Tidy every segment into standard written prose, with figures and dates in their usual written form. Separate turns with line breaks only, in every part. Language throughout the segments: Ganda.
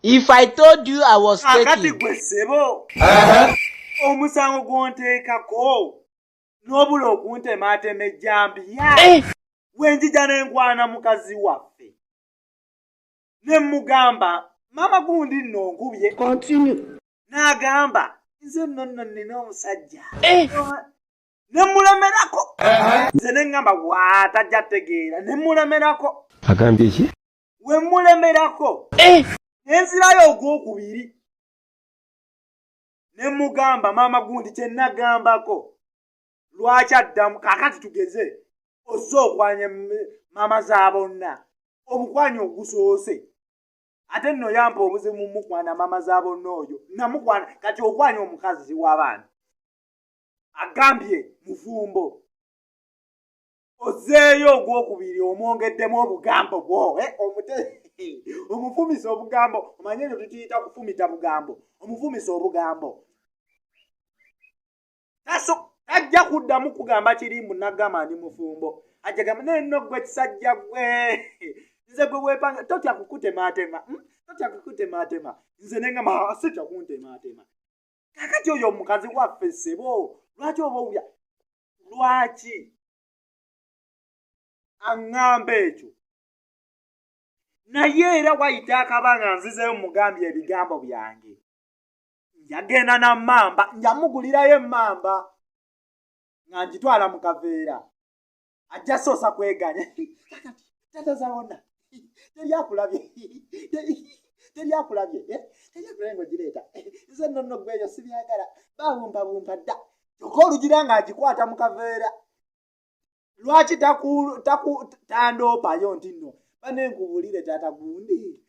If I told you I was
Kakati
taken.
gwe ssebo, omusango gw'onteekako n'obula okuntemaatema ejjambiya, wenjija n'enkwana mukazi waffe ne mugamba, "Maama gundi nno nkubye." N'agamba, "Nze nno nno nnina omusajja." Ne mulemerako nze, ne ŋŋamba, "Waa, tajja tegeera." Ne mulemerako.
Agambye ki?
We mulemerako, nenzirayo ogwokubiri ne mugamba, "Maama gundi, kye nagambako lwaki addamu?" Kaakati tugeze ozze okwanya maama za bonna, omukwanya ogusoose, ate nno yampa obuzibu mukwana maama za bonna oyo namukwana. Kati okwanya omukazi w'abaana agambye mufumbo, ozzeeyo ogwokubiri, omwongeddemu obugambo bwo, omufumisa obugambo. Omanye ekyo tukiyita kufumita bugambo. Omufumisa obugambo, taso tajja kuddamu kugamba kirimbu. Nagamba, "Ndi mufumbo." Ajja gamba, "Naye nno gwe kisajja gwe, nze gwe weepanga, totya kukutematema, Totya kukutematema." Nze nengamba, "Ah, sitya kuntematema." Kakati oyo omukazi waffe ssebo, lwaki oba owulya, lwaki aŋŋamba ekyo? Naye era wayita akabanga, nzizeyo mugambye ebigambo byange, njagenda na mmamba, njamugulirayo emmamba nga ngitwala mu kaveera. Ajja soosa kweganya, "Kakati tata zawona teri akulabye, teri akulabye, eh? Teri akulabye ng'ogireeta. Nze nno nno gweyo sibyagala, babumpabumpa dda." Kyokka olugira ng'agikwata mu kaveera. Lwaki tandoopayo nti nno bane nkubulire, taata gundi,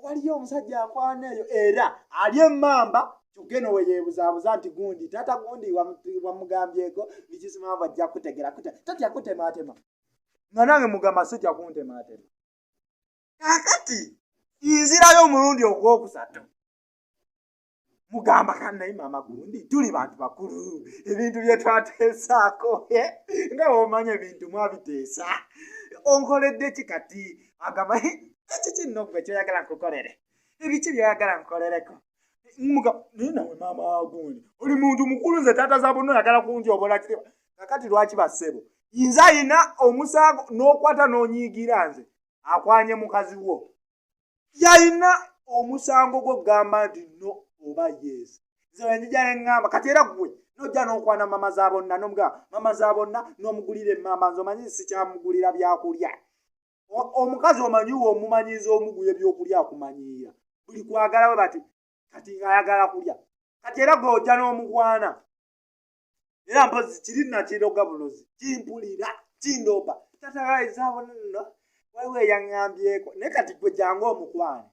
waliyo omusajja ankwana eyo, era ali emmamba? Kyokka eno we yeebuzaabuza nti gundi, taata gundi wamugambyeko bikisimamvu, ajja kutegera tatya kutematema, nga nange mugamba, "Sijja kuntematema." Kakati nzirayo omulundi ogwokusatu, mugamba, "Kanaye maama gundi, tuli bantu bakulu, ebintu bye twateesaako, eh, nga bwomanya ebintu mwabiteesa, onkoledde ki kati?" Agamba, "Ekiki nno gwe kyoyagala nkukolere? Ebiki byoyagala nkolereko?" Naye nawe maama gundi, oli muntu mukulu, nze taata za bonna oyagala kunjobola kitiibwa. Kakati lwaki bassebo nze ayina omusango n'okwata n'onyiigira? Nze akwanye mukazi wo yayina omusango gw'okugamba nti no oba yes. Nze wenjija neŋŋamba, kati era gwe nojja n'okwana mama za bonna, n'omugamba mama za bonna, n'omugulira emmamba. Nze omanyi sikyamugulira byakulya. Omukazi omanyi we omumanyiiza omuguya ebyokulya, akumanyiira buli kwagala we bati. Kati ng'ayagala kulya, kati era gwe ojja n'omugwana. Era mpozi kiri nakiroga bulozi, kimpulira kindoopa, tatagaizabo nno waliwo eyaŋŋambyeko. Naye kati gwe jangu omukwane,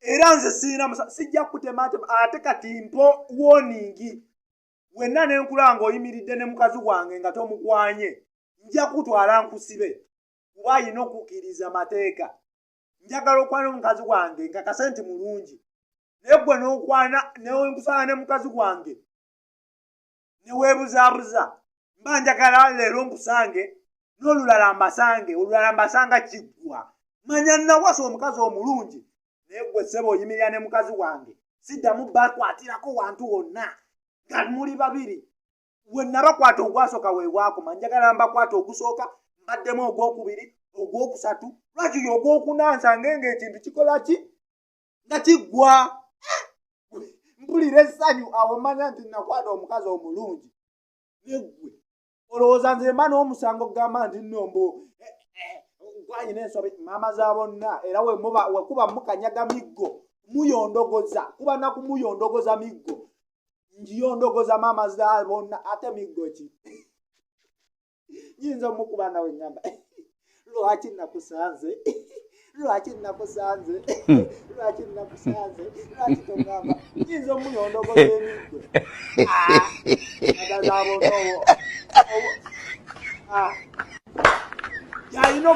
era nze siina sijja kutematema. Ate kati mpo warning, wenna nenkula ng'oyimiridde ne mukazi wange nga tomukwanye, nja kutwala nkusibe, kuba ayina okukkiriza mateeka. Njagala okwana omukazi wange nkakase nti mulungi, naye gwe n'okwana newenkusanga ne mukazi wange neweebuzaabuza, mba njagala leero nkusange n'olulala mbasange, olulala mbasanga kiggwa. Manya nawasa omukazi omulungi, naye gwe ssebo oyimirira ne mukazi wange, siddamu bakwatirako wantu wonna nga muli babiri. We nabakwata ogwasooka weewakoma, njagala mbakwata ogusooka, mbaddemu ogwokubiri, ogwokusatu, lwaki ogwokuna nsange ng'ekintu kikola ki nga kiggwa. Mpulira essanyu awo, manya nti nakwata omukazi omulungi. Neggwe olowooza nze mba n'omusango okugamba nti nno mbu gwayina ensobi maama za bonna? Era wekuba mukanyaga miggo, muyondogoza, kuba nakumuyondogoza miggo, ngiyondogoza maama za bonna. Ate miggo ki? Nyinza omukuba nawe ngamba, "Lwaki nakusanze? Lwaki nakusanze? Lwaki nakusanze? Lwaki togamba?" Nyinza omuyondogoza emiggo. Ah, ata za bonna obwo. Ah. Yalina